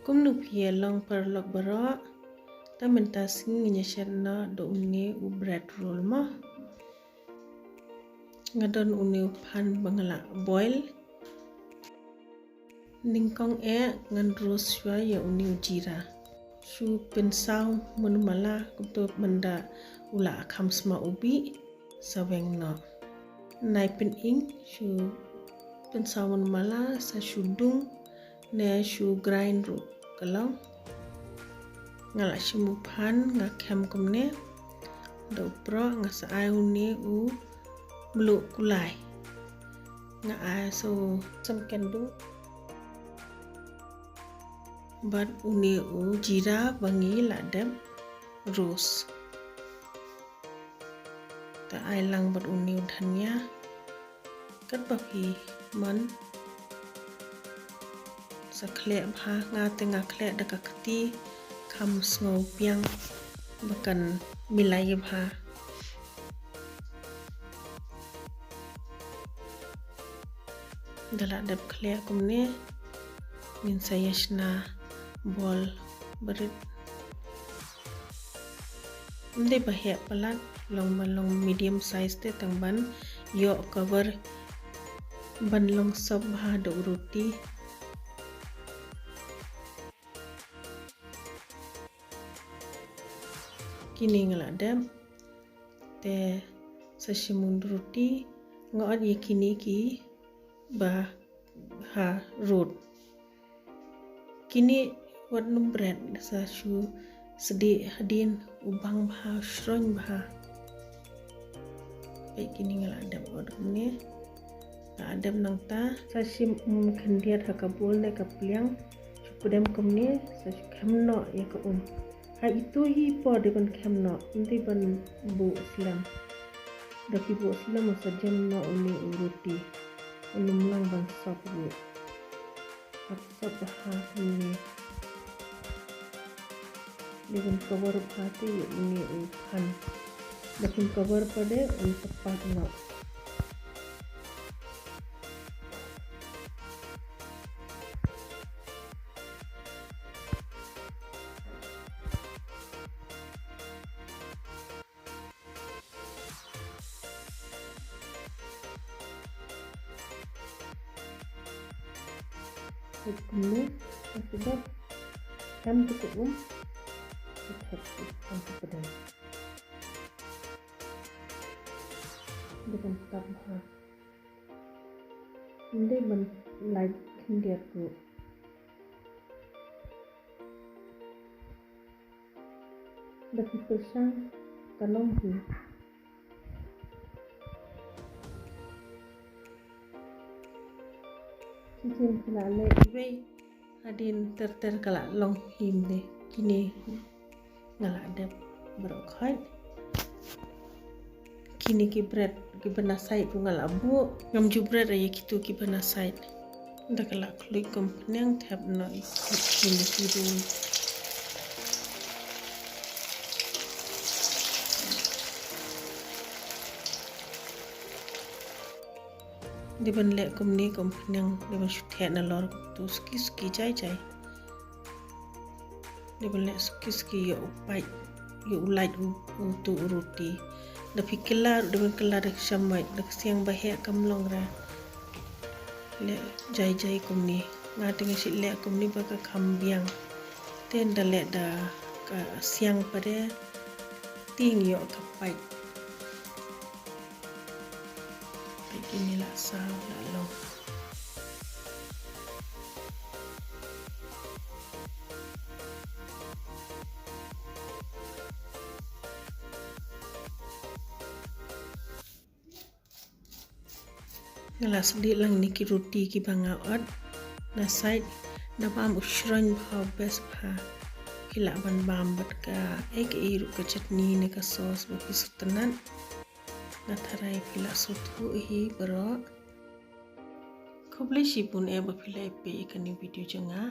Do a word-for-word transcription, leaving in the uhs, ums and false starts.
Kumno phi ïa long paralok baroh. Ta mynta sngi ngin ïa shet noh da une u bread roll mo. Nga don une u phan ba nga la boil. Nyngkong eh ngan roast shuwa ïa une u jira. Shu pynsaw mynmala kumto mynda u la kham sma u bih sa weng noh. Nai pyning shu pynsaw mynmala sa shu dung ne shu grind ruh ka long. Nga la shim u phan nga khem kumne. Da u proh nga sa ai une u mluh kulai. Nga ai sa u samken dung. Bad une u jira ba ngi la dep roast. Ta ai lang bad une u dhania. Katba phi mon. Sa khleh bha nga te nga khleh da ka kti kham sngew biang ba kan milai bha. Da la dep khleh kumne ngin sa ïa shna ball barit. Ym dei ba heh palat, long ban long medium size te tang ban ïoh cover ban long sop bha da u roti. Kine nga la dep te sa shim u roti nga ot ïa kine ki ba ha rot. Kine wat num bread sa shu sdih hadien u bang bha u shroin bha. Peit kine nga la dep ot kumne. La dep nangta sa shim um khyndiat ha ka bowl ne ka pliang. Shu pdem kumne sa shu khem noh ïa ka um. Ha itu hi por dei ban khem noh, ym dei ban buh slem. Da phi buh slem sa jem noh une u roti. Un ym long ban sop ruh. Hap sop bha une. Dei ban cover bha te ïa une u phan. Da phim cover pat de un sa pait noh. Kumne, ka sdang. Khem tu ka um. Ka thep tu ka pdeng. Dei ban tap bha. Ym dei ban lait khyndiat ruh. Da phi pyrshang ka long hi. Shisien phi la leh iwei hadien ter ter ka la long hi. Ym dei kine. Nga la dep baroh khoit. Kine ki bread kiba na side ruh nga la buh. Ngam ju bread ïa kitu kiba na side. Da ka la khluit kum pyneng thep noh ïa kine ki roll. Dei ban leh kumne kum pyneng, dei ban shu theh nalor kumtu suki suki jai jai. Dei ban leh suki suki ïa u pait, ïa u lait u, utu u roti. Da phi kylla, dei ban kylla da ka shamoit, da ka siang ba heh kam long re. Leh jai jai kumne. Nga te nga shu leh kumne ba ka kham biang. Te ynda leh da ka siang pat de. Te ïoh ka pait. Peit kine la saw la long. Nga la sdih lang ïa ki roti kiba nga ot na side, da bam u shroin bha u best bha. Phi lah ban bam bad kaei kaei ruh, ka chutney ne ka sauce ba phi sngewtynnat. Nga tharai phi la sngewthuh hi baroh. Khublei shibun eh ba phi la ïa peit ïa kane video jong nga.